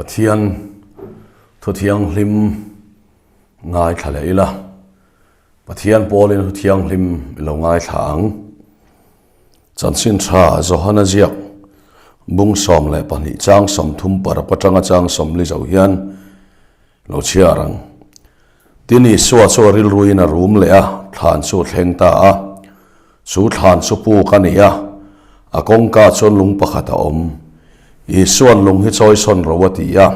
Pathian thu thianghlim ngaithla leh ila, Pathian pawlin thu thianghlim i lo ngaithla ang. Chanchin tha Johana ziak bung 12 chang 30 paruk atanga chang 40 zo hian lo chhiar ang. Tin Isua chu a rilruin a rum leh a, thlan chu a thleng ta a. Chu thlan chu puk a ni a, a kawngka chuan lung pakhat a awm. Isua'n lung hi chawisawn ro a ti a.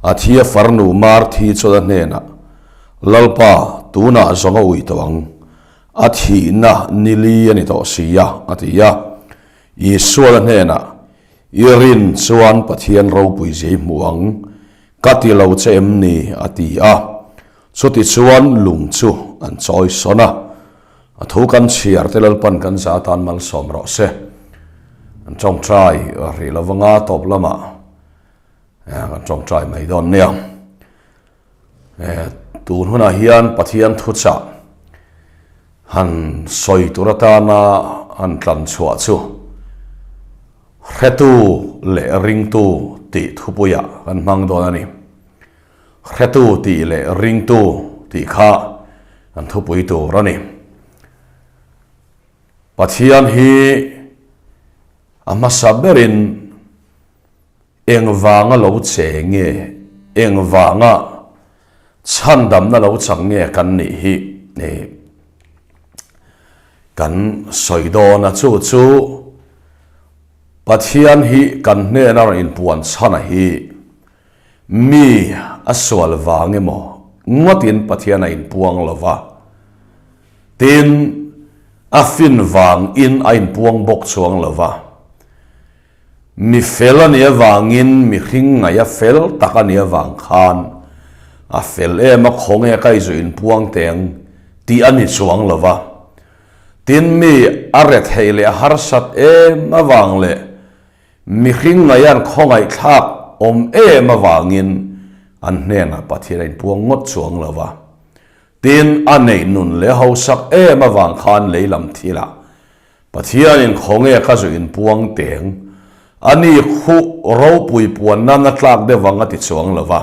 A thi a farnu Marthi chuan a hnenah, Lalpa, tunah zawng a ui tawh ang. A thihna ni li a ni tawh si a, a ti a. Isua'n a hnenah, I rin chuan Pathian ropui zia i hmu ang, ka ti lo che em ni? a ti a. Chutichuan lung chu an chawisawn a. A thu kan chhiar te Lalpan kan za atan malsawm rawh se. An tawngtai rih lo vanga tawp lamah kan tawngtai mai dawn nia. Tun hunah hian Pathian thuchah han sawi tur atana han tlan chhuah chu hretu leh ringtu tih thupuiah kan hmang dawn a ni. Hretu tih leh ringtu tih kha an thupui tur a ni. Pathian hi a hmasa berin engvanga lo che nge, engvanga chhandamna lo chang nge kan nih hi kan sawi dawn a, chu chu Pathian hi kan hnena rawn inpuan chhan a hi Mi a sual vang emaw ngawtin Pathian a inpuang lo va, tin, a fin vang in a inpuang bawk chuang lo va. Mi fel a nih avangin mihring ngaih a fel tak a nih avang khan a fel em a khawnge ka izu inpuang teng tih a ni chuang lo va. Tin, mi a retheih leh a harsat em avang leh Mihring ngaihan khawngaihthlak awm em avangin an hnenah Pathian a inpuang ngawt chuang lo va. Tin, a neih nun leh hausak em avang khan lei lam thilah Pathianin khawnge ka zu inpuang teng, a ni khuh ropui puan nan a tlak deuh ang a ti chuang lo va.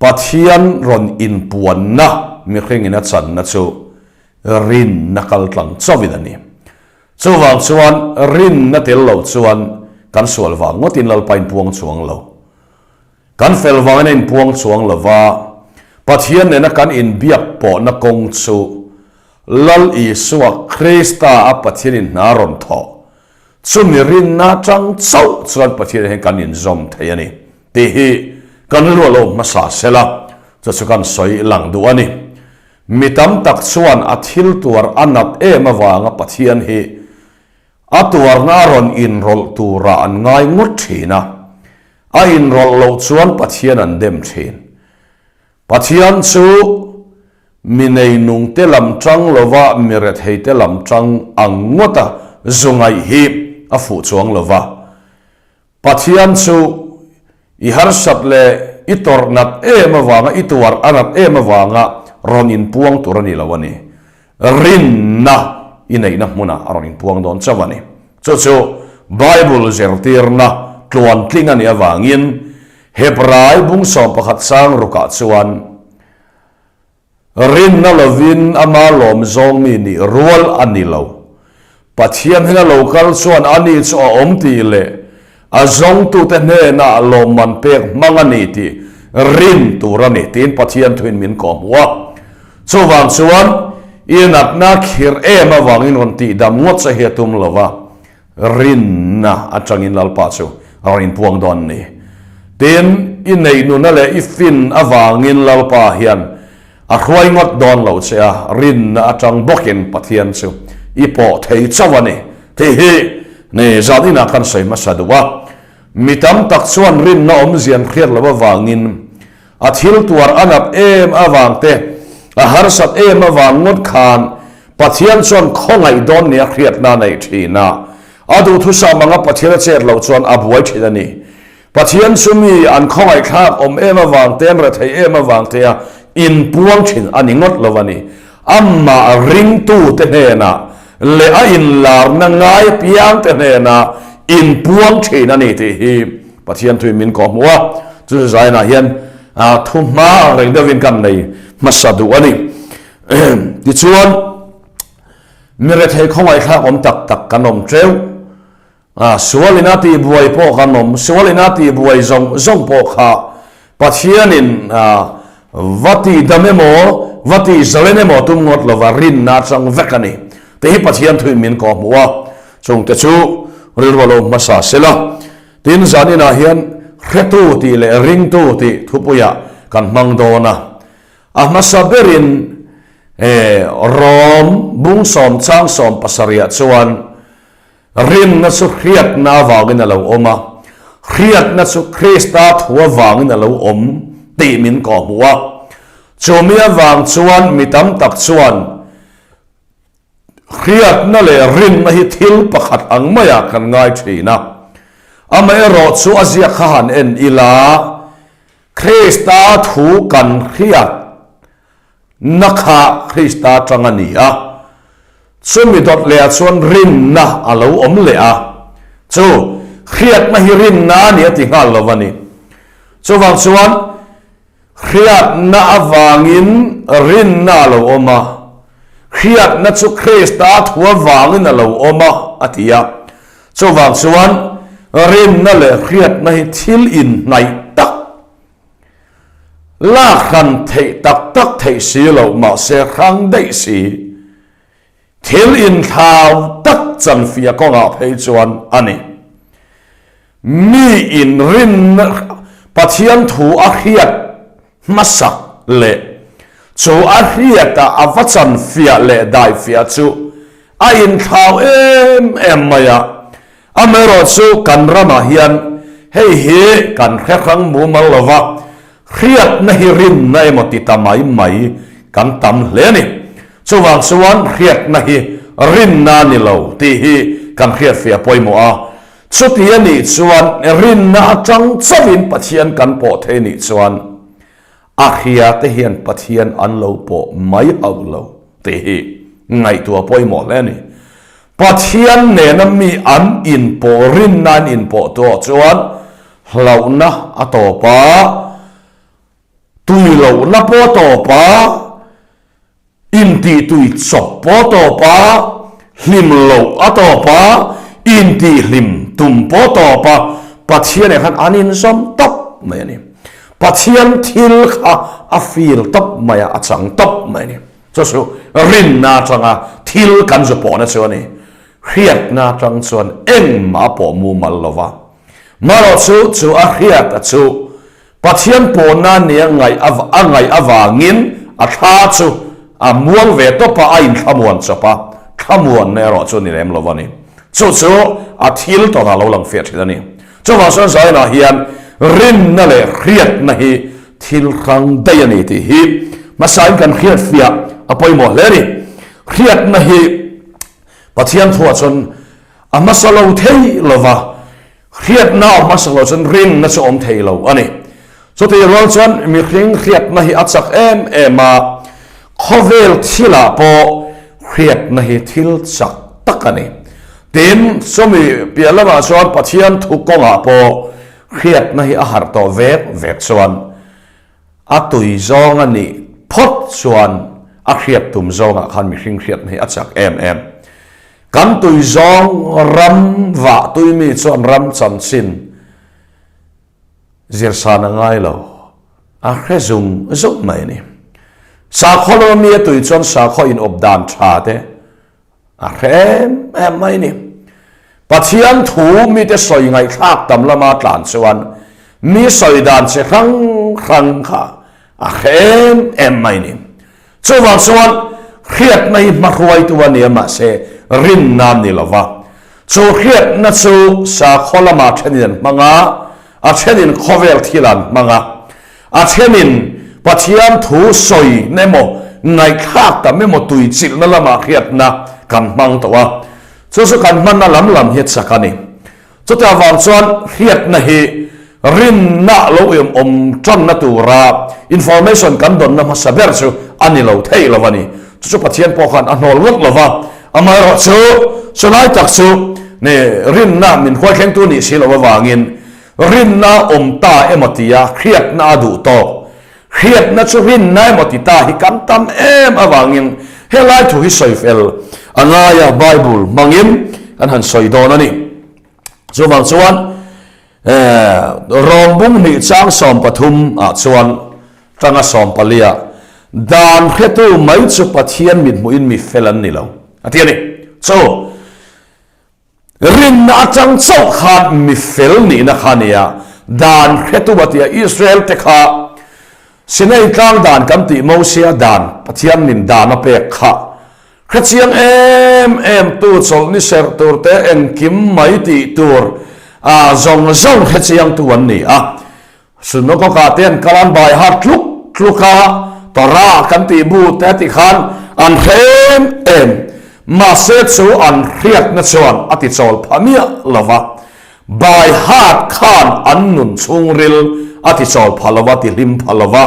Pathian rawn inpuanna mihringin a channa chu rinna kaltlang chauhin a ni. Chuvang chuan rinna tel lo chuan kan sual vang ngawtin Lalpa inpuang chuang lo. Kan fel vangin a inpuang chuang lo va, Pathian nena kan inbiak pawhna kawng chu Lal Isua Krista a Pathianin hna rawn thawh. Chumi rinna atang chauh chuan Pathian hian kan inzawm thei a ni tih hi kan rilru a lo hmasa sela, chu chu kan sawi lang duh a ni. Mi tam tak chuan a thil tuar a nat em avanga Pathian hi a tuarna a rawn inrawlh turah an ngai ngawt thin a, a inrawlh loh chuan Pathian an dem thin. Pathian chu mi neinungte lam tang lova mi retheite lam tang ang ngawta zu ngaih hi a fuh chuang lova. Pathian chu i harsat leh i tawrh nat em avanga, i tuar a nat em avanga rawn inpuang tur a ni lo a ni. Rinna i neihna hmunah a rawn inpuang dawn chauh a ni. Chu chu Bible zirtirna tluantling a nih avangin Hebrai bung 11 sang rukah chuan Rinna lovin ama lawm zawng mi nih rual a ni lo. Pathian hena lo kal chuan ani chu a awm tih leh a zawngtute hnenah lawmman pek hmang a ni tih rin tur a ni tiin Pathian thuin min kawhhmuh a. Chuvang chuan i natna khirh em avangin rawn tihdam ngawt che hi a tum lo va, Rinna atangin Lalpa chu a rawn inpuang dawn a ni. Tin, i neihnuna leh i fin avangin Lalpa hian a hruai ngawt dawn lo che a, rinna atang bawkin Pathian chu i pawh thei chauh a ni tih hi ni zan inah kan sawi hmasa duh a. Mi tam tak chuan rinna awmzia an hriat loh avangin a thil tuar a nat em avang te, a harsat em avang ngawt khan Pathian chuan khawngaih dawn nia hriatna a neih thin a. A duhthusam anga Pathian a chet loh chuan a buai thin a ni. Pathian chu mi an khawngaihthlak awm em avang te, an retheih em avang te a inpuang thin a ni ngawt lo a ni. Amah ringtute hnenah leh a inlarna ngai apiangte hnenah inpuang thin a ni tih hi Pathian thuin min kawhhmuh a. Chu chu zainah hian thu hma ang reng deuhin kan nei hmasa duh a ni. Tichuan, mi rethei khawngaihthlak awm tak tak kan awm teuh. A, sual ina tihbuai pawh kan awm, sual ina tihbuai zawng zawng pawh kha Pathianin va tihdam emaw, va tihzalen emaw tum ngawt lova rinna atang vek a ni. Tih hi Pathian thuin min kawhhmuh a, chungte chu rilru a lo hmasa sela. Tin, zan inah hian hretu tih leh ringtu tih thupuiah kan hmang dawn a. A hmasa berin Rom bung sawmchang sawmpasarihah chuan Rinna chu hriatna avangin a lo awm a, hriatna chu Krista thu avangin a lo awm tih min kawhhmuh a. Chumi avang chuan mi tam tak chuan hriatna leh rinna hi thil pakhat ang maiah kan ngai thin a. Amaherawh chu a ziak kha han en ila, Krista thu kan hriat Na kha Krista tang a ni a, chumi dawt lehah chuan rinna a lo awm leh a. Chu hriatna hi rinna a ni a ti nghal lo a ni. Chuvang chuan hriatna avangin rinna a lo awm a, hriatna chu Krista thu avangin a lo awm a, a ti a. Chuvang chuan rinna leh hriatna hi thil inhnaih tak Lak hran theih tak tak theih si loh mahse hrang daih si. Thil inthlau tak chanfia kawngah phei chuan a ni. Mi inrinna Pathian thu a hriat hmasak leh chu a hriata a va chanfiah leh daifiah chu a inthlau em em mai a. Amaherawh chu kan ramah hian hei hi kan hre hrang mumal lo va, hriatna hi rinna emaw ti ta mai mai kan tam hle a ni. Chuvang chuan hriatna hi rinna a ni lo tih hi kan hriatfiah pawimawh a. Chuti a nih chuan rinna atang chauhin Pathian kan pawh thei nih chuan A hria te hian Pathian an lo pawh mai hauh lo tih hi ngaihtuah pawimawh hle a ni. Pathian nena mi an inpawh rinna an inpawh tuah chuan hlauhna a tawp a, tui lohna pawh a tawp a, Intihtui chawp pawh tawp a, hlim loh a tawp a, intihhlim tum pawh tawp a, Pathian eh khan an inzawm tawp mai a ni. Pathian thil kha a feel tawp mai a, a chang tawp mai a ni. Chu chu rinna atanga thil kan zu pawhna chu a ni. Hriatna atang chuan engmah a pawh mumal lo va. Marawh chu chu a hriata chu Pathian pawhna nia ngaih a ngaih avangin a thla chu a muang ve tawp a, a inthlamuan chawp a, thlamuanna erawh chu ni lem lo a ni. Chu chu a thil tawnah lo lang fiah thin a ni. Chuvang chuan Zainah hian rinna leh hriatna hi thil hrang daih a ni tih hi hmasain kan hriat fiah a pawimawh hle a ni. Hriatna hi Pathian thuah chuan a hmasa lo thei lo va, Hriatna a hmasa lo chuan rinna chu awm thei lo a ni. Chutih rual chuan mihring hriatna hi a chak em em a, khawvel thilah pawh hriatna hi thil chak tak a ni. Tin, chumi piah lamah chuan Pathian thu kawngah pawh hriatna hi a harh tawh vek vek chuan A tui zawng a nih phawt chuan a hriat tum zawngah khan mihring hriatna hi a chak em em. Kan tui zawng ram vah tui mi chuan ram chanchin zirsan a ngai lo, a hre zung zung mai a ni. Sakhaw lama mi a tui chuan sakhaw inawp dan tha te, A hre em em mai ni. Pathian thu mite sawi ngaihthlak tam lama tlan chuan mi sawi dan che hrang hrang kha a hre em em mai ni. Chuvang chuan hriatna hi hmahruaitu a nia mahse rinna ni lova. Chu hriatna chu sakhaw lama thenin an hmang a, a thenin khawvel thil an hmang a. A thenin Pathian thu sawi na emaw, ngaihthlak tam emaw tuichilhna lamah hriatna kan hmang tawh a, chu chu kan hmanna lam lam hi a chak a ni. Chuti avang chuan hriatna hi rinna lo awm tanna tura information kan dawnna hmasa ber chu a ni lo thei lo a ni. Chu chu Pathian pawh khan a hnawl ngawt lo va, amaherawhchu chulai tak chu rinna min huaithlengtu nih si loh avangin. Rinna awm ta emaw tia hriatna a duh tawk. Hriatna chu rinna emaw ti ta hi kan tam em avangin helai thu hi sawi fel a ngai a, Bible hmangin kan han sawi dawn a ni. Chuvang chuan Rawngbung hnih chang 13 ah chuan tanga 14 ah dan hretu mai chu Pathian mithmuhin mi fel an ni lo a ti a ni. Chu Rinna atang chauh khan mi fel nihna kha a ni a, dan hretu a ti a, Israel te kha Sinai tlang dan kan tih Mosia dan, Pathian min dan a pek kha hrechiang em em tu chawlhni serh tur te engkim mai tih tur zawng zawng hrechiang tu an ni a. Sunokawkah te an kal an bai har tluk tluk a, Torah kan tih bu te ti khan an hre em em. Mahse chu an hriatna chuan a ti chawl pha miah lo va, bai hat khan an nun chhungril a ti chawl pha lo va, ti hlim pha lo va.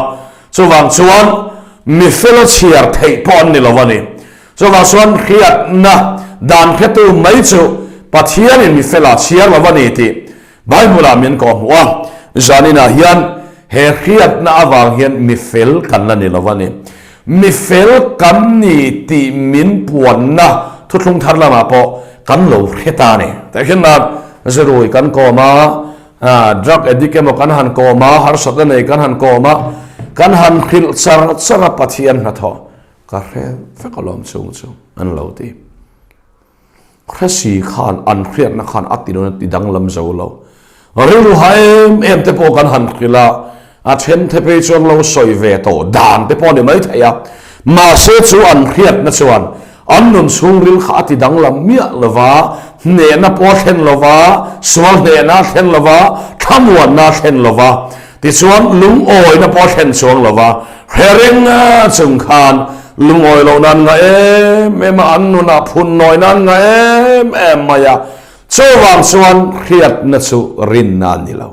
Chuvang chuan mi fela chhiar theih pawh an ni lo a ni. Chuvang chuan hriatna dan hretu mai chu Pathianin mi fela chhiar lo a ni tih Bible-ah min kawhhmuh a, zaninah hian he hriatna avang hian mi fel kan la ni lo a ni. Mi fel kan ni tih min puanna thuthlung thar lamah pawh kan lo hre ta a ni. Tehkhin nan zirui kan kawm a, drug addict emaw kan han kawm a, harsatna nei kan han kawm a, kan han hrilh char char a Pathian hnathawh ka hre vek alawm chung chu an lo ti. Hresi khan an hriatna khan a ti dawn a ti danglam zo lo. Rilru ha em em te pawh kan han hrilh a, a then the phei chuan lo sawi ve tawh dan te pawh a ni mai thei a. Mahse chu an hriatna chuan an nun chhungril kha a ti danglam miah lo va, hnehna pawh a thlen lo va, sual hnehna a thlen lo va, thlamuanna a thlen lo va, Tichuan, lungawina pawh a thlen chuang lo va, hre reng chung khan lungawi loh nan ngah em em a, an nunah phun nawi nan ngah em em mai a. Chuvang chuan hriatna chu rinna a ni lo.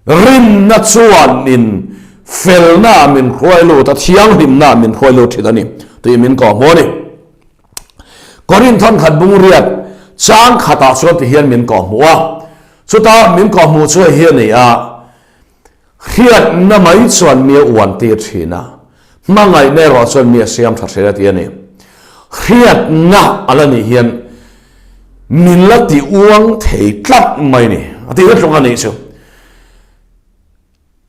Rinna chuanin felna min hruai lut a, thianghlimna min hruai lut thin a ni tih min kawhhmuh a ni. Korinth thawnkhat bungriat chang khatah chuan tihian min kawhhmuh a. Chuta min kawhhmuh chu hei hi a ni a, hriatna mai chuan mi a uan tir thin a, hmangaihna erawh chuan mi a siam tha thin a ti a ni. Hriatna a la nih hian min la ti uang thei tlat mai ni a tihna tluk a nih chu.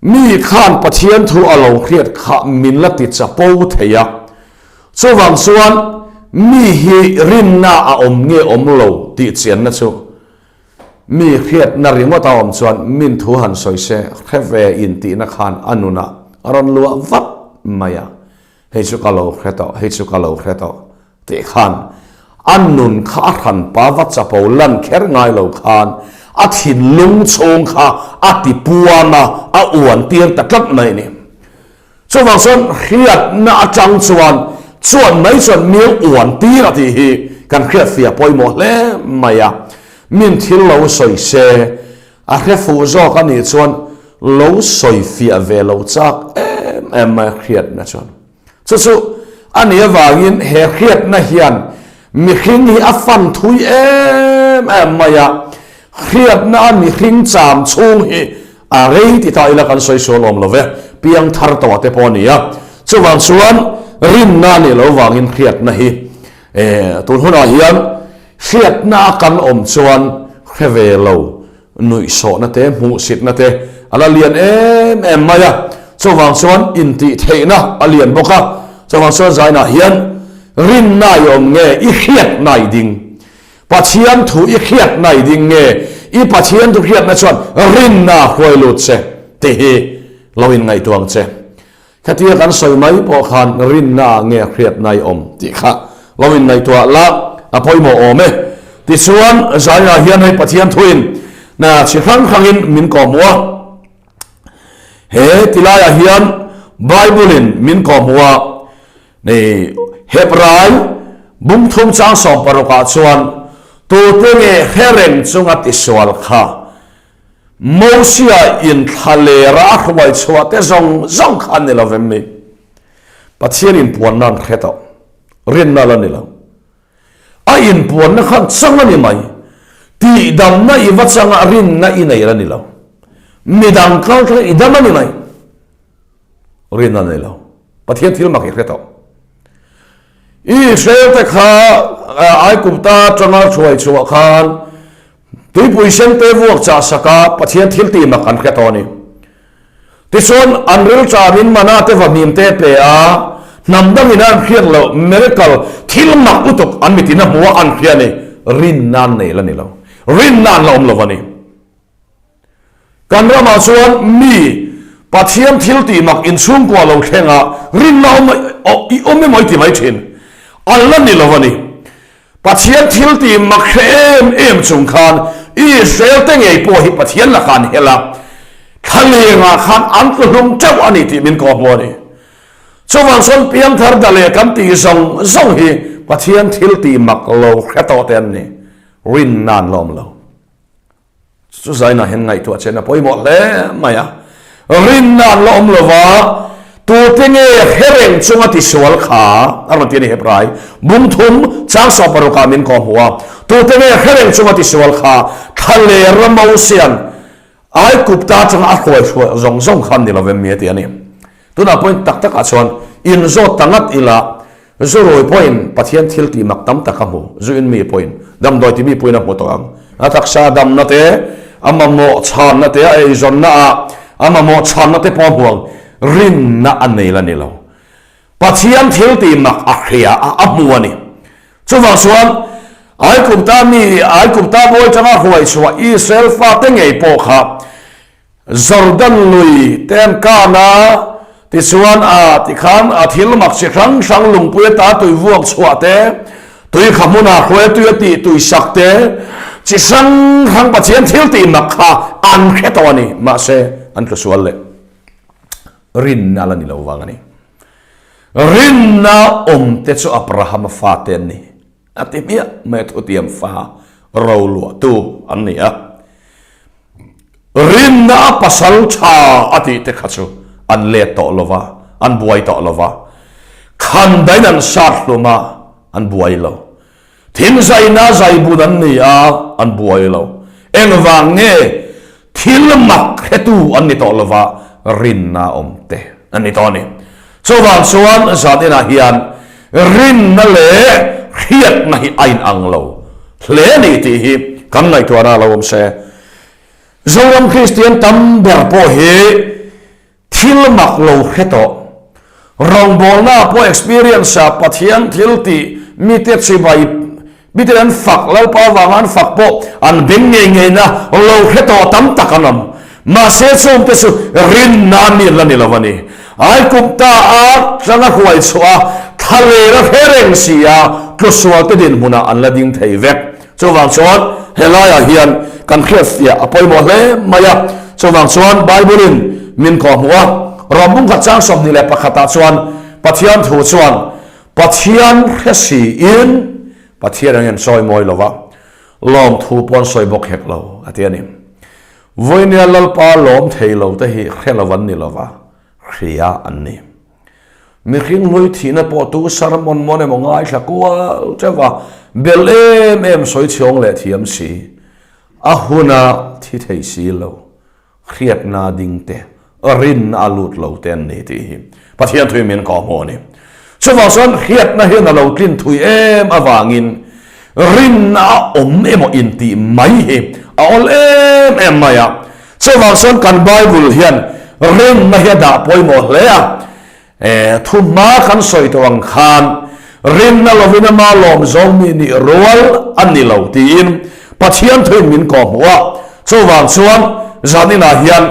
Mi khan Pathian thu a lo hriat kha min la ti chapo thei a, chuvang chuan mi hi rinna a awm nge awm lo tih chianna chu mi hriatna ringawt a awm chuan min thu han sawi se hre ve intihna khan a nunah a rawn luah vat mai a. Hei chu ka lo hre tawh, hei chu ka lo hre tawh tih khan a nun kha a hranpa va chapo lan kher ngai lo khan a thinlung chhung kha a ti puam a, a uan tir ta tlat mai a ni. Chuvang chuan hriatna atang chuan chuan mai chuan mil uan tir a tih hi kan hriatfiah pawimawh hle mai a, min thil lo sawi se a hre fuh zawk a nih chuan lo sawi fiah ve lo chak em em mai hriatna chuan. Chu chu a nih avangin he hriatna hian mihring hi a fan thui em em mai a, hriatna a mihring cham chhung hi a rei ti ta ila kan sawi sual awm lo ve, piang thar tawh te pawh a ni a. Chuvang chuan rinna a nih loh vangin hriatna hi tun hunah hian Hriatna a kan awm chuan hre ve lo, nuihsawhna te, hmuhsitna te a la lian em em mai a, chuvang chuan intihtheihna a lian bawk a, chuvang chuan zainah hian rinna i awm nge i hriatna i ding? Pathian thu i hriatna i ding nge i Pathian thu hriatna chuan rinna a hruai lut che tih hi lo inngaihtuah ang che. Khatia kan sawi mai pawh khan rinna ah nge hriatna i awm tih kha lo inngaihtuah la a pawimawh awm e. Tichuan Zaiah hian hei Pathian thuin hna chi hrang hrangin min kawhhmuh a. He tilaiah hian Bible-in min kawhhmuh a, ni Hebrai bungthum chang 16 ah chuan tute nge hre reng chunga tisual kha Mosia inthlaler a hruai chhuah te zawng zawng kha an ni lo vem ni? Pathian inpuanna an hre tawh. Rinna la ni lo. A inpuanna khan chang a ni mai. Tihdamna i va changa rinna i nei la ni lo. Midang kal thleng i dam a ni mai. Rinna nei lo. Pathian thil mak i hre tawh. Israel te kha Aigupta atanga hruai chhuah khan tuipui sen te vuak chah sak a Pathian thil tih mak an hre tawh a ni. Tichuan an rilṭamin mana te vahmim te pe a, hnam dangin an hriat loh miracle thil mak lutuk an mitin a hmu a an hria a ni. Rinna an nei la ni lo. Rinna an la awm lo a ni. Kan ramah chuan mi Pathian thil tih mak inchhungkua lo thleng a, rinna awm i awm emaw i ti mai thin. An la ni lo a ni. Pathian thil tih mak hre em em chung khan Israel te ngei pawh hi Pathian lakah an hel a, thlalengah khan an tluhlum teuh a ni tih min kawhhmuh a ni. Chuvang chuan piangthar da leh kan tih zawng zawng hi Pathian thil tih mak lo hre tawh te an ni. Rinna an la awm lo. Chu zainah hian ngaihtuah chen a pawimawh hle mai a. Rinna an la awm lo va, tute nge hre reng chunga tisual kha a rawn ti a ni Hebrai bung thum chang sawm parukah min kawh hmu a. Tute nge hre reng chunga tisual kha thlaler a Mosian Aigupta atanga a hruai hruai zawng zawng kha an ni lovem mi a ti a ni. Tunah pawhin tak takah chuan inzawt ta ngat ila Zu rui pawhin Pathian thil tih mak tam tak a hmu, zu in mi pawhin damdawi ti mi pawhin a hmu tawh ang. A taksa damna te, a mamawh chhanna te, a eizawnna ah a mamawh chhanna te pawh a hmu ang. Rinna a nei la ni lo. Pathian thil tih mak a hria a, a hmu a ni. Chuvang chuan Aigupta mi, Aigupta bawi tanga hruai chhuah Israel fate ngei pawh kha Jordan lui te an kan a, tichuan a tikhan a thil mak chi hrang hrang lungpui ata tui vuak chhuah te, tui kha hmunah hruai tui a tih tui sak te, chi hrang hrang Pathian thil tih mak kha an hre tawh a ni. Mahse, an tlu sual leh rinna la ni lo vang a ni. Rinna awm te chu Abrahama fate an ni. A ti hmiah mai a thutiam fa roluahtu an ni a. Rinna a pasal tha a tih te kha chu an let tawh lo va, an buai tawh lo va. Khandain an sat hlum a, an buai lo. Thingzaina zaibun an ni a, an buai lo. Engvang nge Thil mak hretu an ni tawh lova rinna awm te an ni tawh a ni. Chuvang chuan zan inah hian rinna leh hriatna hi a inang lo hle a ni tih hi kan ngaihtuahna a lo awm se. Zoram Kristian tam ber pawh hi Thil mak lo hre tawh. Rawngbawlna pawh experience a Pathian thil tih mite chibai miten an fak Lalpa avanga an fak pawh an beng ngei ngei na lo hre tawh tam tak an awm. Mahse chungte chu rinna mi an la ni lo a ni. Aigupta a tanga hruai chhuah a thlaler a hre reng si a tlusualte dinhmunah an la ding thei vek. Chuvang chuan helaiah hian kan hriatfiah a pawimawh hle mai a. Chuvang chuan Bible-in min kawhhmuh a, Rom bungkhat chang 21 ah chuan Pathian thu chuan Pathian hre siin Pathian ang hian sawi mawi lo va, lawmthu pawh an sawi bawk hek lo a ti a ni. Vawinia Lalpa lawm thei lo te hi hre lo an ni lo va, hria an ni. Mihring hlui thihna pawh tu sermon mawn emaw ngaithla kual teuh a, bel em em sawi chhiawng leh thiam si, a huna thi thei si lo, hriatna ding te, rinna a lut lo te an ni tih hi Pathian thui min kawhhmuh a ni. Chuvang chuan hriatna hian a lo tlin thui em avangin rinna a awm emaw intih mai hi a awl em em mai a. Chuvang chuan kan Bible hian rinna hi a dah pawimawh hle a. Thu hma kan sawi tawh ang khan rinna lovin ama lawm zawng mi nih rual a ni lo tiin Pathian thuin min kawhhmuh a. Chuvang chuan zan inah hian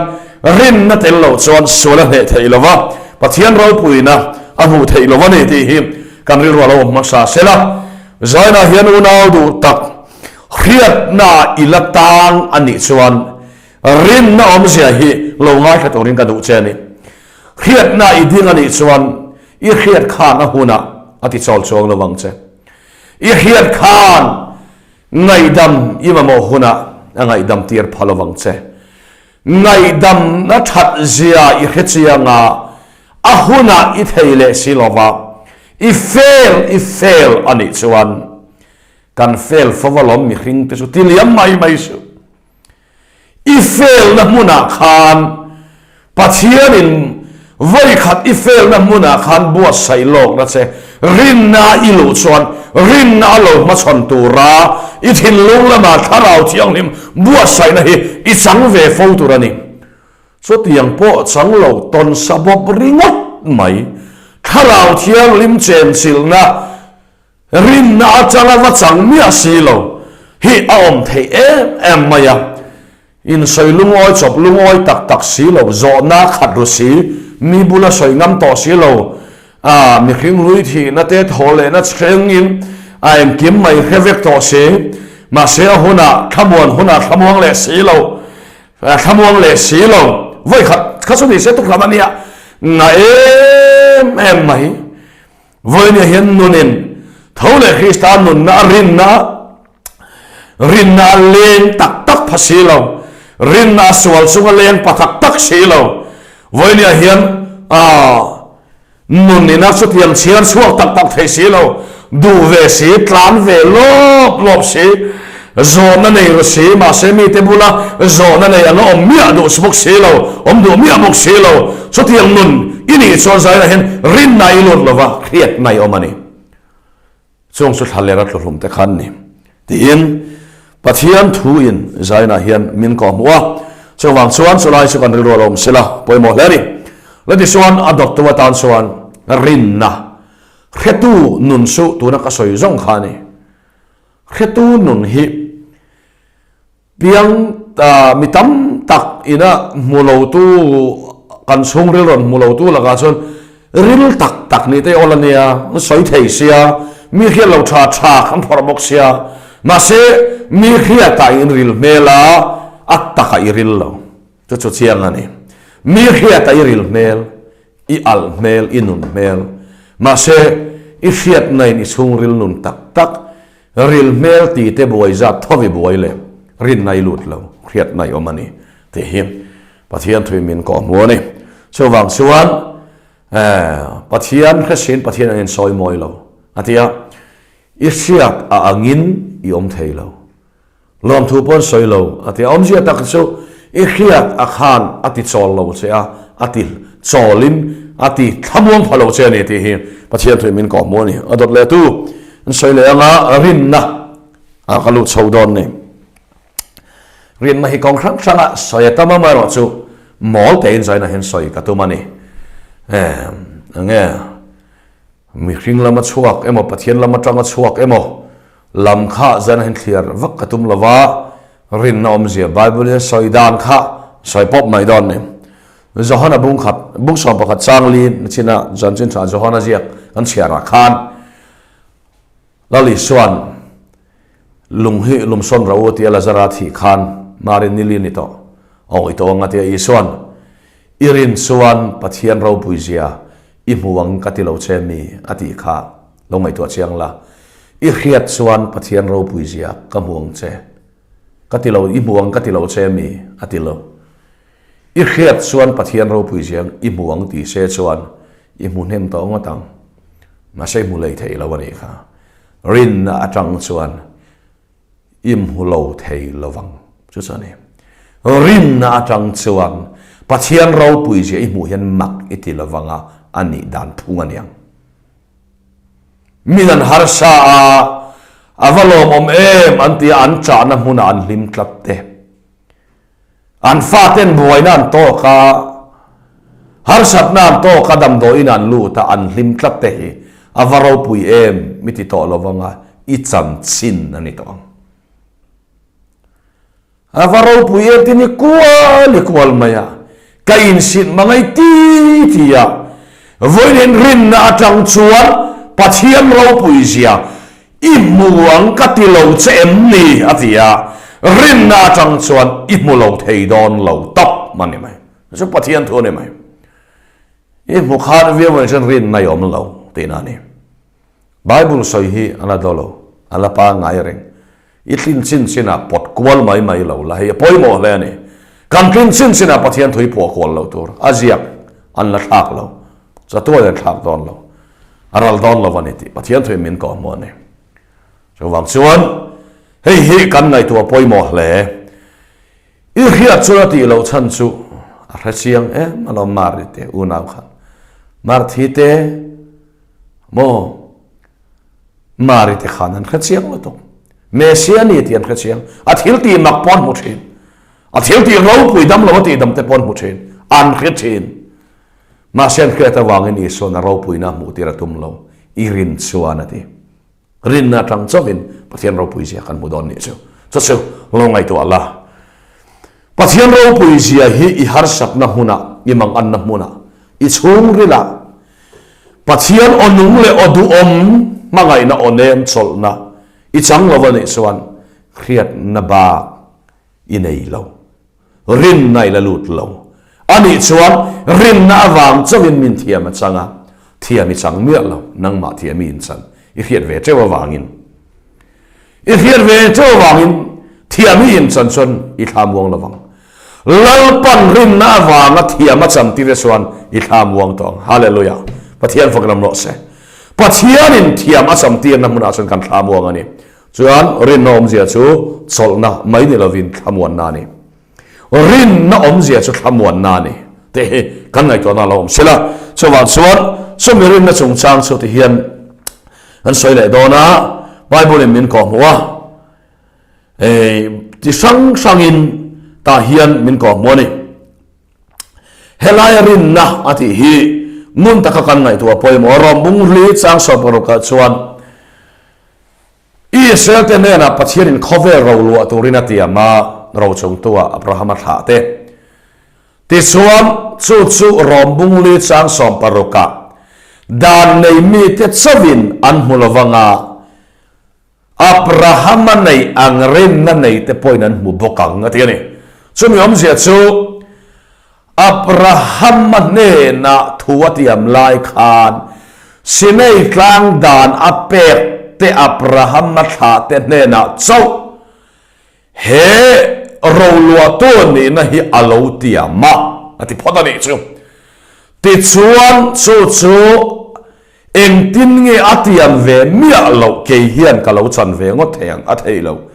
rinna tel lo chuan sual a hneh theih lo va, Pathian ropuina a hmuh theih lo a ni tih hi kan rilru a lo awm hmasa sela. Zainah hian unau duh tak hriatna i la tang a nih chuan rinna awmzia hi lo ngaithla turin ka duh che a ni. Hriatna i ding a nih chuan i hriat khan a hunah a ti chawl chuang lo ang che. I hriat khan ngaihdam i mamawh hunah a ngaihdam tir pha lo ang che. Ngaihdamna that zia i hre chiang a, a hunah i thei leh si lo va, i fail i fail a nih chuan. Kan fail fo alawm mihring te chu ti liam mai mai suh. I failna hmunah khan Pathianin vawikhat i failna hmunah khan buatsaih lawkna che rinna i luh chuan rinna a lo hmachhawn tura i thinlung lama Thlarau Thianghlim buatsaihna hi i chang ve fo tur a ni. Chutiang pawh chang lo tawn sa bawp ringawt mai Thlarau Thianghlim chenchilhna Rinna atanga va chang miah si lo hi a awm theih em em mai a. Insawi lungawi chawp lungawi tak tak si lo, zawhna khat ru si, mi bula sawi ngam tawh si lo, a mihring hlui thihna te thaw lehna thlengin a engkim mai hre vek tawh si, mahse a hunah thlamuan hunah thlamuang leh si lo, thlamuang leh si lo, vawikhat kha chu ni se tukhlam a nia, na em em mai. Vawinia hian nunin tho leh Krista nunna a rinna rinna a leng tak tak pha si lo, rinna a sual chunga leng pa tak tak si lo. Vawinia hian nunin a chutiang chhiar chhuak tak tak thei si lo, duh ve si, tlan ve lawp lawp si, Zawhna nei ru si, mahse mite bula zawhna nei anga awm miah duh bawk si lo, awm duh miah bawk si lo. Chutiang nun i nih chuan zairah hian rinna i lut lova hriatna i awm a ni. Chung chu thla lera tluhlum te khan ni tiin Pathian thu in zainah hian min kawhhmuh a. Chuvang chuan chulai chu kan rilru a lo awm sela pawimawh hle a ni. Latichuan a dawttu atan chuan rinna hretu nun chu tuna ka sawi zawng kha a ni. Hretu nun hi piang mi tam tak ina hmu lotu kan chhungril rawn hmu lotu lakah chuan ril tak tak nih te awl a nia, an sawi thei sia, mi hriat lo tha tha an phawrh bawk sia, mahse mi hriatah i inril hmel a, a takah i ril lo, chu chu chiang a ni. Mi hriatah i ril hmel. I alh hmel, i nun hmel. Mahse, i hriatna in i chhungril nun tak tak, ril hmel ti te buai zat tho i buai leh rinna i lut lo, hriatna i awm a ni tih hi Pathian thui min kawhhmu a ni. Chuvang chuan, Pathian hresin Pathian an insawi mawi lo a ti a, i hriat a angin i awm thei lo. Lawmthu pawn sawi lo a ti a, awmzia tak chu i hriat a khan a ti chawl lo che a, a ti chawlin a ti thlamuang pha lo che a ni tih hi Pathian thuin min kawhhmuh a ni. A dawt leh tu an sawi leh anga rinna ah ka lut chho dawn ni. Rinna hi kawng hrang hranga sawi a tam amaherawh chu mawl tein zaina hian sawi ka tum a ni. Enge Mihring lama chhuak emaw Pathian lam atanga chhuak emaw lam kha zan hian thliar vak ka tum lova, rinna awmzia Bible hian sawi dan kha sawi pawp mai dawn ni. Johana bung khat, bung 11 chang li nachina chanchin tha Johana ziak kan chhiarah khan Lal Isuan lung hi lumsawn ro tia Lazara thih khan Mari nili ni tawh awi tawh anga tia Isuan i rin chuan Pathian ropui zia I hmu ang ka ti lo che mi a tih kha lo ngaihtuah chiang la. I hriat chuan Pathian ropui zia ka hmu ang che ka ti lo, i hmu ang ka ti lo che mi a ti lo. I hriat chuan Pathian ropui zia i hmu ang ti se chuan i hmu hnem tawh ngawt ang. Mahse i hmu lei thei lo a nih kha. Rinna atang chuan. I hmu lo thei lovang chu chu a ni. Rinna atang chuan Pathian ropui zia i hmuh hian mak i ti lovang a, a nih dan phung a niang. Min an harsa a, a va lawmawm em an ti a, an chahna hmunah an hlim tlat te. An faten buaina an tawk a, harsatna an tawk a, damdawiin an lut a, an hlim tlat te hi a va ropui em mi ti tawh lo vang a, i chanchin a ni tawh ang. A va ropui em ti ni kual i kual mai a, ka insit mangai ti ti a, vawiin rinna atang chuan Pathian ropui zia I hmu ang ka ti lo che em ni? a ti a, rinna atang chuan i hmu lo thei dawn lo tawp a ni mai. Chu Pathian thu a ni mai. I hmu khan viau mai chuan rinna i awm lo tihna a ni. Bible sawi hi a la daw lo, a la pangngai reng. I tlin chin chinah pawt kual mai mai lo la, hei a pawimawh hle a ni. Kan tlin chin chinah Pathian thu hi phuah kual lo tur, a ziak an la thlak lo, chatuan an thlak dawn lo, a ral dawn lo a ni tih Pathian thuin min kawhhmuh a ni. Chuvang chuan hei hi kan ngaihtuah pawimawh hle. I hriat chuan a tih loh chhan chu a hre chiang em alawm Mari te unau khan. Marthi te maw Mari te khan an hre chiang lutuk. Messia ni tih an hre chiang. A thil tih mak pawh an hmu thin. A thil tih ropui dam lo a tih dam te pawh an hmu thin. An hre thin. Mahse an hriat avangin Isuan a ropuina hmuh tir a tum lo. I rin chuan a ti. Rinna atang chauhin Pathian ropui zia kan hmu dawn nih chu. Chu chu lo ngaihtuah la. Pathian ropui zia hi i harsatna hmunah, i manganna hmunah, i chhungrilah Pathian aw nung leh aw duhawm hmangaihna aw nem chawlhna i chang lo a nih chuan hriatna bak i nei lo. Rinna i la lut lo. A nih chuan rinna avang chauhin min thiam a chang a, thiam i chang miah lo, nangmah thiam i inchan i hriat ve teuh avangin. I hriat ve teuh avangin thiam i inchan chuan i thla muang lo vang. Lalpan rinna avanga thiam a chan tir te chuan i thla muang tawh ang. Hallelujah! Pathian fak ram rawh se. Pathianin thiam a chan tirna hmunah chuan kan thla muang a ni. Chuan rinna awmzia chu chawlhna mai ni lovin thlamuanna a ni. Rinna awmzia chu thlamuanna a ni tih hi kan ngaihtuahna a lo awm sela. Chuvang chuan chumi rinna chungchang chu ti hian kan sawi leh dawn a, Bible-in min kawhhmuh a, ti hrang hrangin tah hian min kawhhmuh a ni. Helaia rinna a tih hi ngun taka kan ngaihtuah pawimawh a, Rom bung hli chang sawmparukah chuan Israel-te hnenah Pathianin khawvel ro luah turin a tiam a, rochungtua Abrahama thlah te. Tichuan, chu chu Rom bungli chang sawmparukah dan nei mite chauhin an hmu lo vanga, Abrahama neih ang rinna neite pawhin an hmu bawk ang, a ti a ni. Chumi awmzia chu Abrahama hnenah thu a tiam lai khan Sinai tlang dan a pek te Abrahama thlahte hnenah chauh he roluahtu nihna hi a lo tiam a, a ti phawt a nih chu. Tichuan chu chu Engtin nge a tiam ve miah loh kei hian ka lo chan ve ngawt thei ang, a theih loh.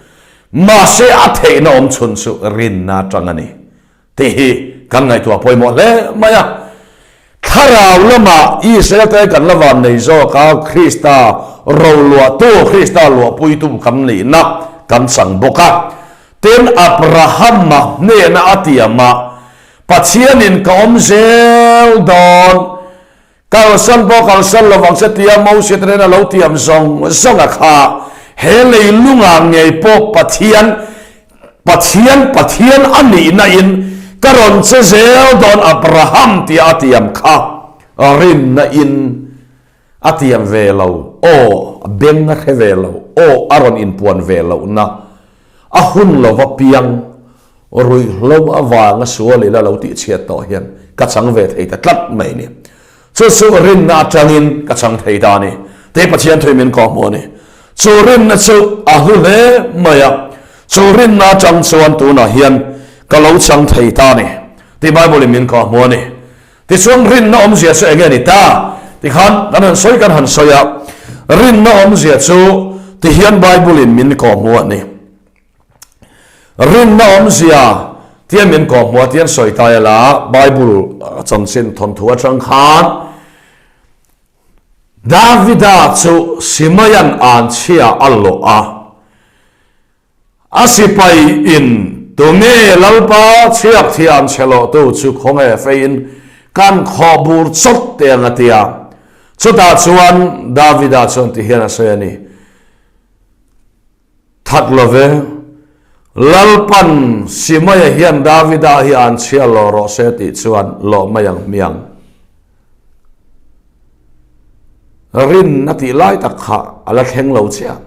Mahse a theihna awm chhun chu rinna atang a ni tih hi kan ngaihtuah pawimawh hle mai a. Thlarau lamah Israel te kan la van nei zawk a, Krista roluahtu, Krista luahpuitu kan nihna kan chang bawk a. Tin, Abrahama hnena a tiam a, Pathianin ka awm zel dawn, Kalsan pawh kalsan lo vang che tia Moses te nen a lo tiam zawng zawng a kha. He leilungah ngei pawh Pathian, Pathian, Pathian a nihna in ka rawn che zel dawn Abraham tia a tiam kha rinna in a tiam ve lo, aw, beng a hre ve lo, aw, a rawn inpuan ve lohna a hun lova piang Ruihhlo avanga sual ila lo tihchhiat tawh hian ka chang ve thei ta tlat mai ni. Chu chu rinna atangin ka chang thei ta a ni. Tei Pathian thui min kawhhmuh a ni. Chu rinna chu a hlu hle mai a, chu rinna atang chuan tunah hian ka lo chang thei ta a ni tih Bible in min kawhhmuh a ni. Tichuan rinna awmzia chu enge ni ta? Tikhan kan han sawi kan han sawi a, rinna awmzia chu tihian Bible in min kawhhmuh a ni. Rinna awmzia tia min kawhhmuh a tian sawi ta ila, Bible chanchin thawnthu atang khan Davida chu Simaian anchhia a lawh a, a sipai in tunge Lalpa chhiak thian chhe lawhtu chu khawnge feiin kan khawh bur chawt te ang a ti a. Chutah chuan Davida chuan ti hian a sawi a ni. That lo ve. Lalpan Simaia hian Davida hi an chhia lawh rawh se tih chuan lawh mai ang hmiang. Rin a tih lai tak kha a la thleng lo chiah.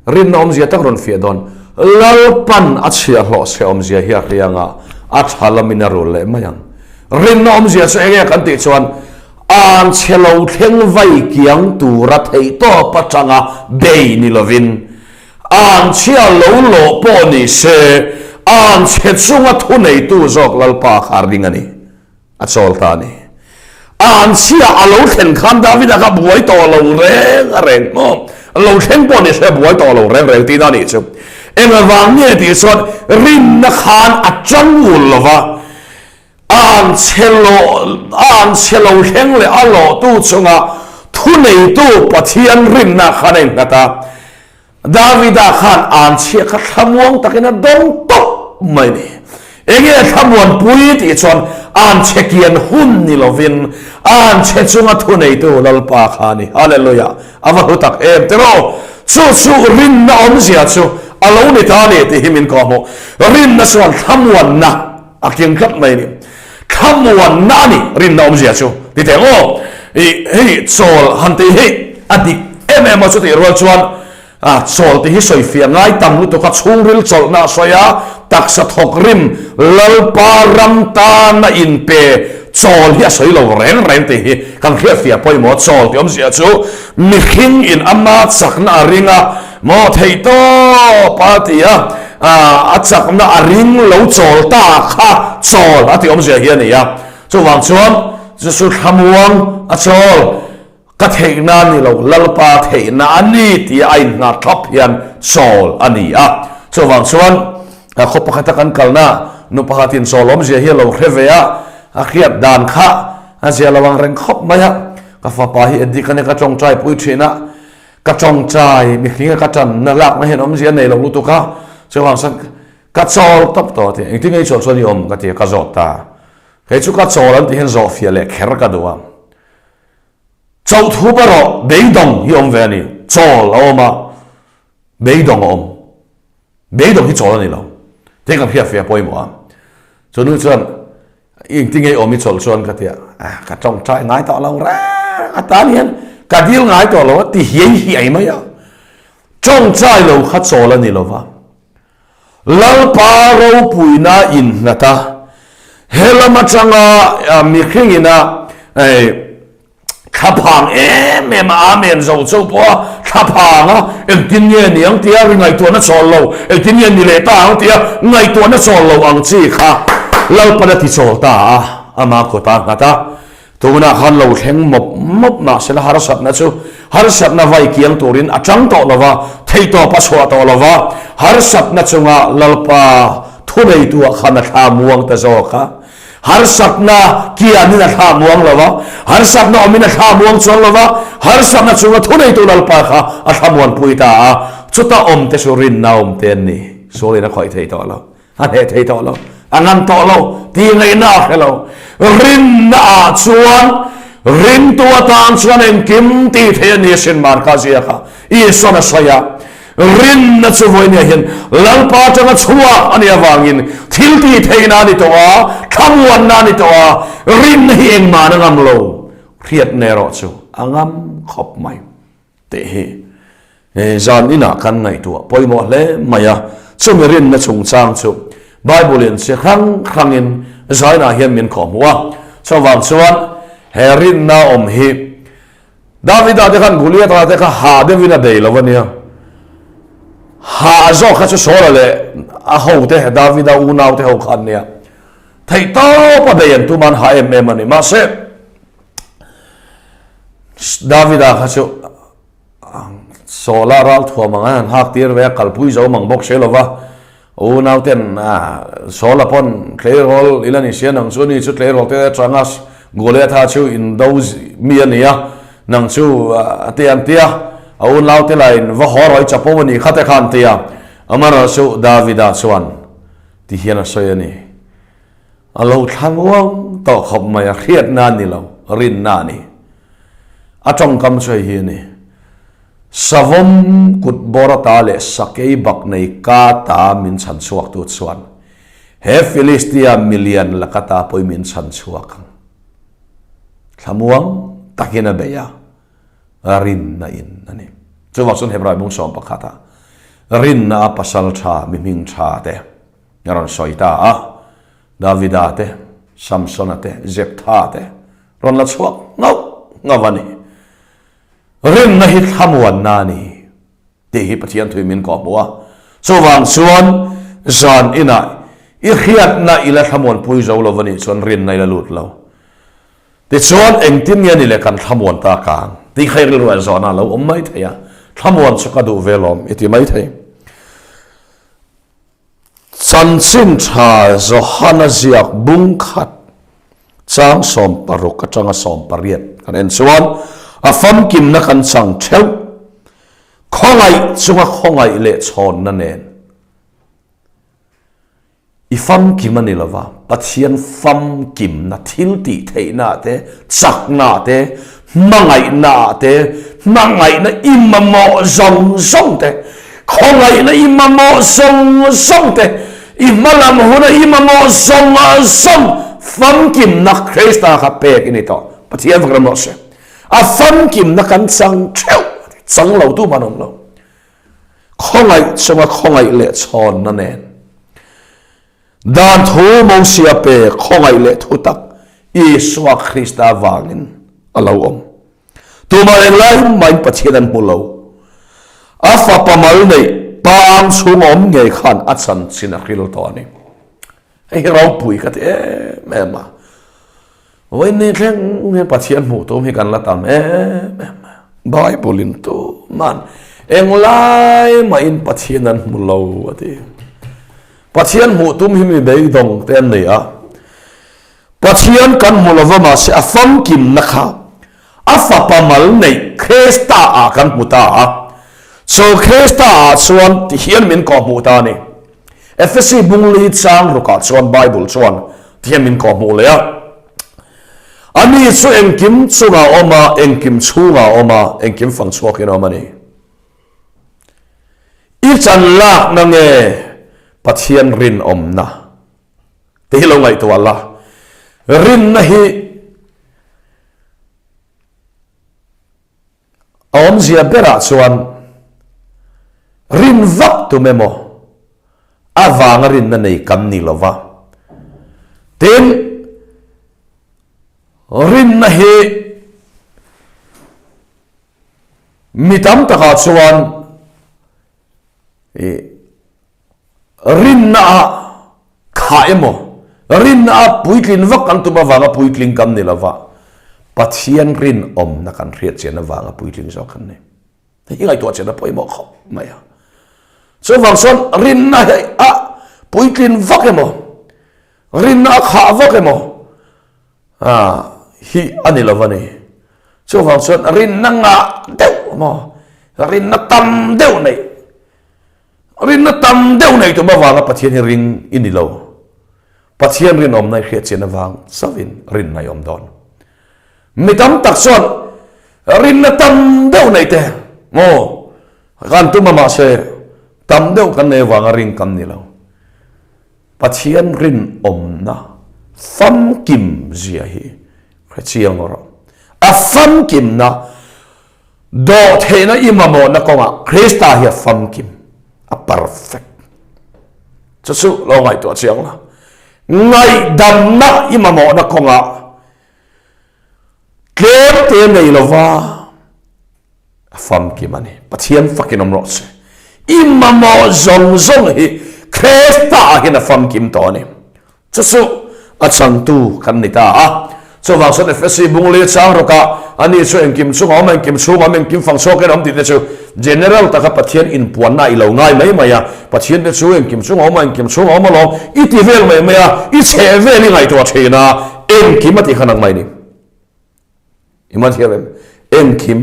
Rinna awmzia tak rawn fiah dawn. Lalpan a chhiahhlawh se awmzia hi a hriang a, a tha lamin a rul leh mai ang. Rinna awmzia chu enge kan tih chuan An chhe lo thleng vai kiang tura theihtawp atanga bei ni lovin, an chhia lo lawh pawh ni se, an chhe chunga thuneitu zawk Lalpa kha a ring a ni, a chawl ta a ni. An chhia a lo thlen khan Davida kha buai tawh lo reng a reng maw? Lo thleng pawh ni se buai tawh lo reng reng tihna a nih chu. Engvang nge tih chuan rinna khan a chang ul lo va, a ang chhe lo a ang chhe lo thleng leh a lawhtu chunga thuneitu Pathian rinna khan a innghat a. Davida khan anchhia kha thlamuang takin a dawng tawp mai ni. Enge thlamuanpui tih chuan anchhe kian hun ni lovin anchhe chunga thuneitu Lalpa kha a ni. Hallelujah! A va hlu tak em tiraw? Chu chu rinna awmzia chu a lo ni ta a ni tih hi min kawhhmuh. Rinna chuan thlamuanna a keng tlat mai ni. Thlamuanna a ni rinna awmzia chu. Ti teh aw, ih hei chawl han tih hi a dik em em a chutih rual chuan a chawl tih hi sawifiah ngai tam lutuk a chhungril chawlhna a sawi a, taksa thawk rim Lalpa ram tana inpe chawl hi a sawi lo reng reng tih hi kan hriatfiah pawimawh chawl tih awmzia chu mihring in ama chakna a ring a, Maw theih tawp a ti a, a chakna a ring lo chawl ta kha chawl a tih awmzia hi a ni a. Chuvang chuan Jesu thlamuang a chawl, ka theihna a ni lo, Lalpa theihna a ni tia a inngah thlap hian chawl a ni a. Chuvang chuan khaw pakhata kan kalna nu pakhatin chawl awmzia hi a lo hre ve a, a hriat dan kha a zia lo ang reng khawp mai a. Ka fapa hi Eddie ka nia ka tawngtai pui thin a, Ka tawngtai mihringa ka tanna lakna hian awmzia a nei lo lutuk a, chuvang chuan ka chawl tawp tawh a ti. Engtin nge i chawl chuan i awm ka ti a, ka zawt ta. Kei chu ka chawl an tih hian zawh fiah leh kher ka duh a. Chauh thu erawh beidawng hi awm ve a ni. Chawl a awm a, beidawng a awm. Beidawng hi chawl a ni lo. Tei kan hriat fiah pawimawh a. Chu nu chuan Engti nge awm i chawlh chuan ka ti a, ka tawngtai ngai tawh lo reng a tan hian ka dil ngai tawh lo a ti hiai hiai mai a. Tawngtai lo kha chawl a ni lo va. Lalpa ropuina innghat a, he lam atanga mihring ina Thlaphang em em a, Amen zo chauh pawh a thlaphang a, engtin nge ni ang tia ri ngaihtuahna chawl lo, engtin nge ni leh ta ang tia ngaihtuahna chawl lo ang chi kha Lalpan a ti chawl ta a, ama kut a nghat a. Tunah khan lo thleng mawp mawp mahsela harsatna chu harsatna vai kiang turin a chang tawh lo va, theihtawp a chhuah tawh lo va, harsatna chunga Lalpa thuneitu ah khan a thla muang ta zawk a. Harsatna kianin a thla muang lo va, harsatna awmin a thla muang chuang lo va, harsatna chunga thuneitu Lalpa kha a thla muanpui ta a, chuta awmte chu rinna awmte an ni. Sualin a khawih thei tawh lo, a hneh thei tawh lo, a ngan tawh lo, tih ngaihna a hre lo. Rinna ah chuan ringtu atan chuan engkim tih theih a ni a sin Marka ziaka Isuan a sawi a. Rinna chu vawinia hian Lalpa atanga chhuak a nih avangin thil tih theihna a ni tawh a, thlamuanna a ni tawh a, rinna hi engmah a ngam lo, hriatna erawh chu a ngam khawp mai tih hi zan inah kan ngaihtuah pawimawh hle mai a. Chumi rinna chungchang chu Bible-in chi hrang hrangin zainah hian min khawhhmuh a, chuvang chuan he rinna awm hi Davida te khan Goliatha te kha hah deuhin a bei lo a nia. Hah zawk kha chu Saula leh a ho te, Davida unau te ho kha an nia. Theih tawp a bei an tum a, an hah em em a ni. Mahse, Davida kha chu Saula ralthuam ang an hak tir ve a, kalpui zo mang bawk si lo va. U nauten Saula pawn tleirawl ila ni sia nang chu ni chu tleirawl te atanga Goliatha chu indo mi a ni a, nang chu a ti an ti a, a u naute lahin va haw rawih chapo a ni kha te kha an ti a, amaherawh chu Davida chuan ti hian a sawi a ni, a lo thlang uang tawh khawp mai a, hriatna a ni lo, rinna a ni, a tawngkam chu hei hi a ni. Savawm kut bawr ata leh sakei bak nei ka ta min chhan chhuaktu chuan he Philistia milian laka ta pawhin min chhan chhuak ang. Thlamuang takin a bei a, rinna in a ni. Chuvang chuan Hebrai bung 11 ah rinna a pasal tha mi hming tha te a rawn sawi ta a, Davida te, Samsona te, Jeptha te rawn la chhuak nghauh nghauh a ni. Rinna hi thlamuanna a ni tih hi Pathian thui min kawhhmuh a. Chuvang chuan zan inah i hriatna i la thlamuanpui zo lo a nih chuan rinna i la lut lo. Tichuan engtin nge ni le kan thlamuan ta kang tih kha i rilru ah zawhna a lo awm mai thei a. Thlamuan chu ka duh ve lawm i ti maithei. Chanchin tha Johana ziak bung khat chang 16 atanga 18 kan en chuan a famkimna kan chang theuh. Khawngaih chunga khawngaih leh chhawnna nen. I famkim a ni lo va, Pathian famkimna, thil tih theihna te, chakna te, hmangaihna te, hmangaihna i mamawh zawng zawng te, khawngaihna i mamawh zawng zawng te, i hmalam huna i mamawh zawng zawng famkimna Krista kha pek i ni tawh. Pathian fak ram rawh se. A famkimna kan chang theuh, chang lo tu man awm lo. Khawngaih chunga khawngaih leh chhawnna nen. Dan thu Mosia pe khawngaih leh thutak Isua Krista vangin a lo awm. Tumah englai mahin Pathian an hmu lo. A fapa mal neih Pa ang chhung awm ngei khan a chanchin a hril tawh a ni. Hei hi ropui ka ti em em a. Vawiin thleng hian Pathian hmuh tum hi kan la tam em em a. Bible in tuman englai mahin Pathian an hmu lo a ti. Pathian hmuh tum hi mi beidawng te an nei a. Pathian kan hmu lova mahse a famkimna kha a fapa mal neih Krista ah kan hmu ta a. Chu Krista ah chuan tihian min kawhhmuh ta a ni. Efesi bungli chang rukah chuan Bible chuan tihian min kawhhmuh leh a, Ani chu engkim chungah a awm a, engkim chhungah a awm a, engkim fang chhuakin a awm a ni. I chan lakna nge Pathian rinawmna te hi lo ngaihtuah la, rinna hi A awmzia berah chuan rin vak tum emaw avanga rinna nei kan ni lo va. Tin, rinna hi mi tam takah chuan ih Rinna ah khah emaw, rinna ah puitlin vak kan tum avanga puitling kan ni lova, Pathian rinawmna kan hriat chian avanga puitling zawk kan ni. Hei hi ngaihtuah chian a pawimawh khawp mai a. Chuvang chuan rinna hi a puitlin vak emaw, rinna a khah vak emaw hi a ni lova ni. Chuvang chuan rinna ngah deuh emaw, rinna tam deuh neih Rinna tam deuh nei tum avanga Pathian hi ring i ni lo. Pathian rinawmna i hriat chian avang chauhin rinna i awm dawn. Mi tam tak chuan rinna tam deuh nei te maw kan tum a mahse tam deuh kan nei avanga ring kan ni lo. Pathian rinawmna famkim zia hi hre chiang rawh. A famkimna Dawhtheihna i mamawhna kawngah Krista hi a famkim, a perfect. Chu chu lo ngaihtuah chiang la. Ngaihdamna i mamawhna kawngah tlem te nei lova a famkim a ni. Pathian fakin awm rawh se. I mamawh zawng zawng hi Krista ah hian a famkim tawh a ni. Chu chu a changtu kan ni ta a. Chuvang chuan Efesi bung li chang rawkah ani chu engkim chunga awm, engkim chhunga awm, engkim fang chhuakin a awm tih te chu general taka Pathian inpuanna i lo ngai mai mai a. Pathian te chu engkim chunga awm a, engkim chhunga awm alawm i ti vel mai mai a, i chheh vel i ngaihtuah thin a, engkim a tih kha nangmah i ni. I man thiam em? Engkim.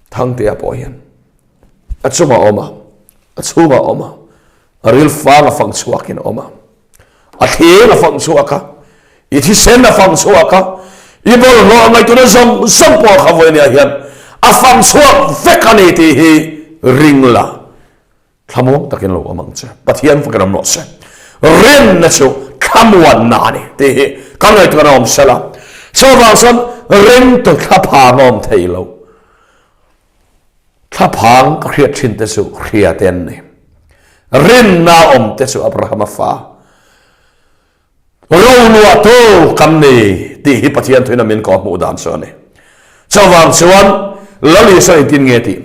Thangtea pawh hian a chungah a awm a, a chhungah a awm a, a ril fang a fang chhuakin a awm a, a thleng a fang chhuak a, i thisen a fang chhuak a, i bawlhhlawh ngaihtuahna zawng zawng pawh kha vawinia hian a fang chhuak vek a ni tih hi ring la. Thlamuang takin lo awm ang che. Pathian fakin awm rawh se. Rinna chu thlamuanna a ni tih hi kan ngaihtuahna awm sela. Chuvang chuan ringtu thlaphang a awm thei lo. Thlaphang ka hriat thin te chu hria te an ni. Rinna awm te chu Abrahama fa. Roluahtu kan ni tih hi Pathian thuin a min kawh hmuh dan chu a ni. Chuvang chuan Lal Isua engtin nge tih?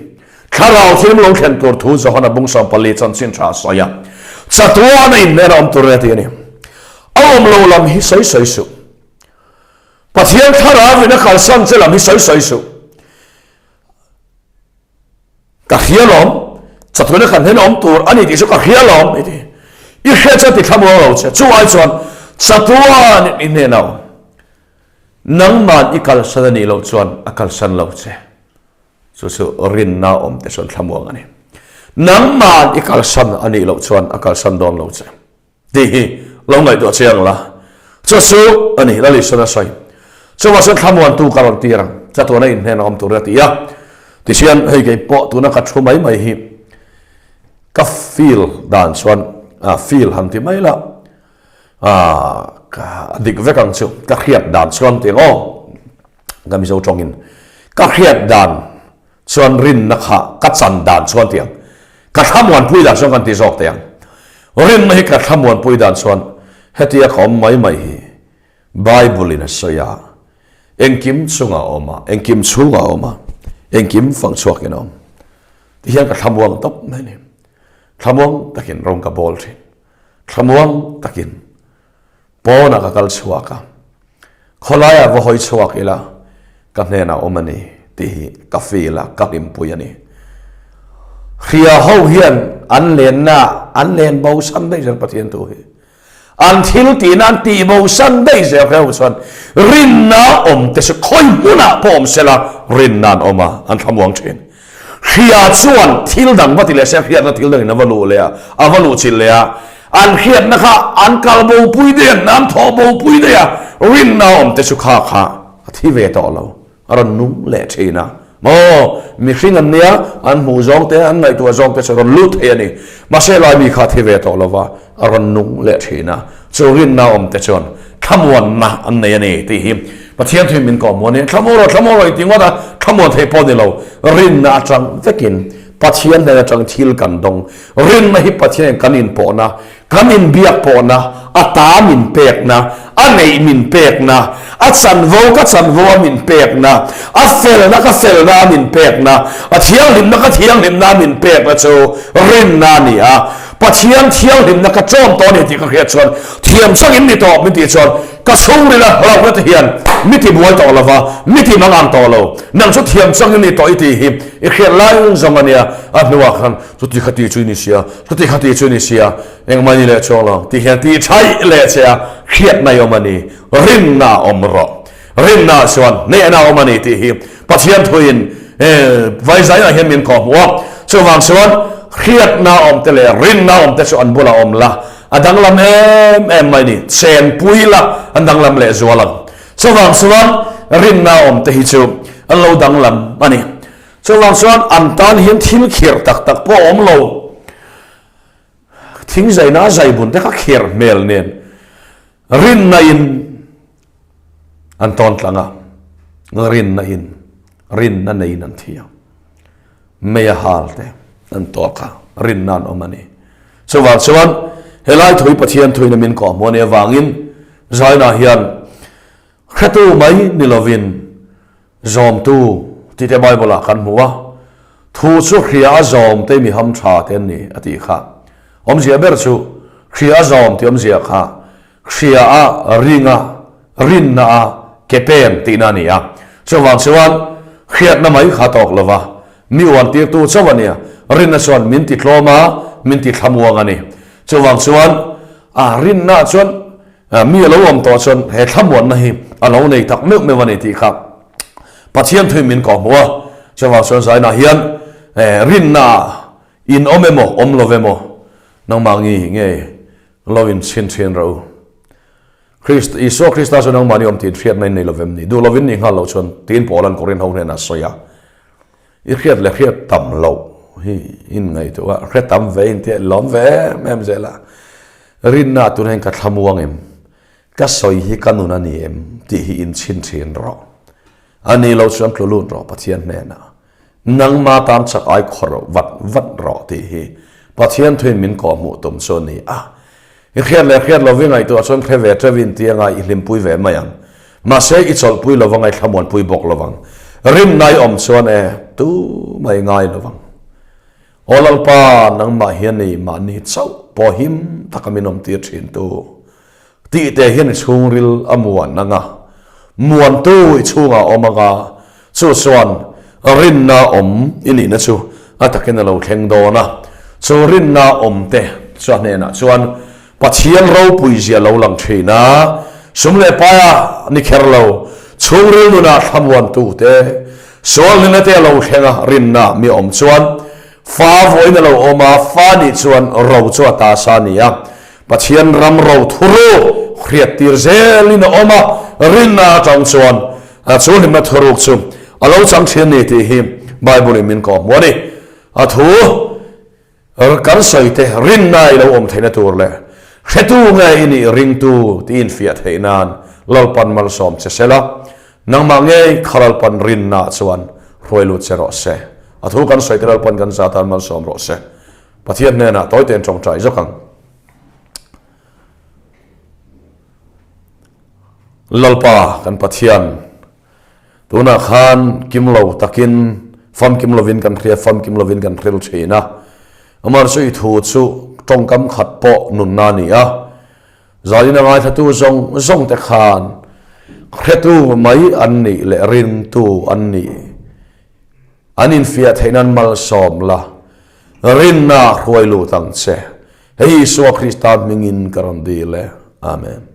Thlarau thil lo thlen tur thu Johana bung 14 chanchin tha a sawi a, Chatuana inhnen a awm tur e tih a ni. A awm lo lam hi sawi sawi suh. Pathian thlarau in a kalsan che lam hi sawi sawi suh. Ka hria lawm, chatuana kan hnen awm tur a ni tih chu ka hria lawm i ti. I hriat chuan ti thlamuang lo che. Chu ai chuan chatuanin i hnen a awm. Nangman i kalsan a nih loh chuan a kalsan lo che. Chu chu rinna awm te chuan thlamuang a ni. Nangman i kalsan a nih loh chuan a kalsan dawn lo che. Tih hi lo ngaihtuah che ang la. Chu chu a ni, Lal Isuan a sawi. Chuvang chuan thlamuantu ka rawn tir ang, chatuana inhnen a awm tur a ti a. Tichuan hei kei pawh tuna ka thu mai mai hi ka feel dan chuan feel han ti mai la, a dik vek ang chu, ka hriat dan chuan ti ang aw, ka Mizo tawngin ka hriat dan Chuan rinna kha ka chan dan chuan tiang ka thlamuanpui dan chuan kan ti zawk teh ang. Rinna hi ka thlamuanpui dan chuan hetia ka awm mai mai hi Bible in a sawi a, engkim chungah a awm a, engkim chhungah a awm a, engkim fang chhuakin a awm. Ti hian ka thlamuang tawp mai a ni. Thlamuang takin rawng ka bawl thin. Thlamuang takin Pawnah ka kal chhuak a, khawlaiah va hawi chhuak ila ka hnenah awm a ni tih hi ka feel a, ka hlimpui a ni. Hria ho hian an lenna an len bosan daih zel Pathian thu hi. An thil tihna an tih bosan daih zel hria ho chuan rinna awm te chu khawi hmunah pawh awm sela rinna an awm a, an thlamuang thin. Hria chuan thil dang va ti leh se, hriatna thil dangin a va luh leh a, a va luh chilh leh a, an hriatna kha an kal bopui daih a, an thawh bopui daih a, rinna awm te chu kha kha a thi ve tawh lo, a rawn nung leh thin a. Maw, mihring an nia, an hmuh zawng te, an ngaihtuah zawng te chu a rawn lut thei a ni. Mahse lai mi kha a thi ve tawh lo va, a rawn nung leh thin a. Chu rinna awm te chuan thlamuanna an nei a ni tih hi Pathian thuin min kawhmuh a ni. Thlamuan rawh, thlamuan rawh i ti ngawt a, thlamuan theih pawh ni lo. Rinna atang vekin Pathian hnen atang thil kan dawng. Rinna hi Pathianin kan inpawhna, kan inbiak pawhna, a ta min pekna, a neih min pekna, a chanvo ka chanvo a min pekna, a felna ka felna a min pekna, a thianghlimna ka thianghlimna a min pekna chu rinna a ni a. Pathian thianghlimna ka ṭawm tawh a ni tih ka hriat chuan thiam changin ni tawh min tih chuan ka chhungril a hlauhna te hian mi ti buai tawh lova, mi ti mangang tawh lo. Nang chu thiam changin ni tawh i tih hi i hriat lai zawng a nia. A hnuah khan chuti kha ti chu i ni sia, chuti kha ti chu i ni sia, engmah i ni leh chuang lo tih hian ti thaih leh che a, hriatna i awm a ni, rinna a awm rawh. Rinna chuan hnehna a awm a ni tih hi Pathian thuin vaizaiah hian min kawhhmuh a. Chuvang chuan hriatna awmte leh rinna awmte chu an bulah awm la, a danglam em em mai ni. Chenpui la, an danglam leh zual ang. Chuvang chuan rinna awmte hi chu an lo danglam a ni. Chuvang chuan an tan hian thil khirh tak tak pawh a awm lo. Thing zaina a zaibun te kha khirh hmel nen rinna in An tawn tlang a, rinna in, rinna neiin an thi a. Mei a hal te an tawk a, rinna an awm a ni. Chuvang chuan helai thui Pathian thuina min kawhhmuh a nih avangin Zaina hian hretu mai ni lovin Zawmtu tih te Bible ah kan hmu a, Thu chu hria a zawm te mi ham tha te an ni a tih kha. Awmzia ber chu hria a zawm tih awmzia kha hria a ring a, rinna a ke pen tihna a ni a. Chuvang chuan hriatna mai kha tawk lo va, mi uan tirtu chauh a nia, rinna chuan min ti tlawm a, min ti thlamuang a ni. Chuvang chuan a rinna chuan Mi a lo awm tawh chuan he thlamuanna hi a lo nei tak meuh meuh a ni tih kha Pathian thuin min kawhhmuh a. Chuvang chuan zainah hian rinna ah in awm emaw awm lo emaw nangmah ngi nge lo in chhin thin rawh u. Krist, Isua Krista chu nangmahni awm tih in hriatna in nei lo vem ni? Duh lovin nih nghal loh chuan tiin Paula'n Korin ho hnenah a sawi a. I hriat leh hriat tam loh hi in ngaihtuah a, hre tam ve in tia lawm ve em em zel a. Rinna tun hian ka thlamuang em? Ka sawi hi ka nun a ni em? tih hi in chhin thin rawh. A ni lo chuan tlu lut rawh Pathian hnenah. Nangma tan chak ai khawr vat vat rawh tih hi Pathian thuin min kawhhmuh tum chu a ni a. I hriat leh hriat lo vi ngaihtuah chuan hre ve teuhin tia ngai i hlimpui ve mai ang. Mahse i chawlhpui lo vang a, i thlamuanpui bawk lo vang. Rinna i awm chuan e, tu mai ngai lo vang. Aw Lalpa, nangmah hian i mahni chauh pawh him taka min awm tir thin tu. Tih te hian i chhungril a muan ang a, muantu i chhungah a awm ang a, chu chuan rinna awm i nihna chu A takin a lo thleng dawn a, chu rinna awmte chu a hnenah chuan Pathian ropuizia lo lang thin a, sum leh paia ni kher lo, chhungril nunah thlamuantute, sual hnena te a lo thleng a, rinna mi awm chuan fa vawiin a lo awm a, fa nih chuan ro chu a ta sa a ni a, Pathian ram ro thuruk hriattir zelin a awm a, rinna atang chuan chu hlimna thuruk chu a lo chang thin a ni tih hi Bible-in min kawhhmuh a ni. A thu kan sawi te rinna i lo awm theihna tur leh hretu nge i nih ringtu tih infiah theih nan Lalpan malsawm che sela, nangmah ngei kha Lalpan rinna chuan hruai lut che rawh se. A thu kan sawi te Lalpan kan za tan malsawm rawh se. Pathian hnenah tawi tein tawngtai zawk ang. Lalpa kan Pathian, tunah khan kim lo takin, famkim lovin kan hria, famkim lovin kan hril thin a. Amaherawhchu i thu chu tawngkam khat pawh nunna a ni a. Zalina ngaithlatu zawng zawng te khan hretu mai an nih leh rintu an nih. An infiah theih nan malsawm la, rinna hruai lut ang che. Hei Isua Krista hmingin ka rawn dil e. Amen.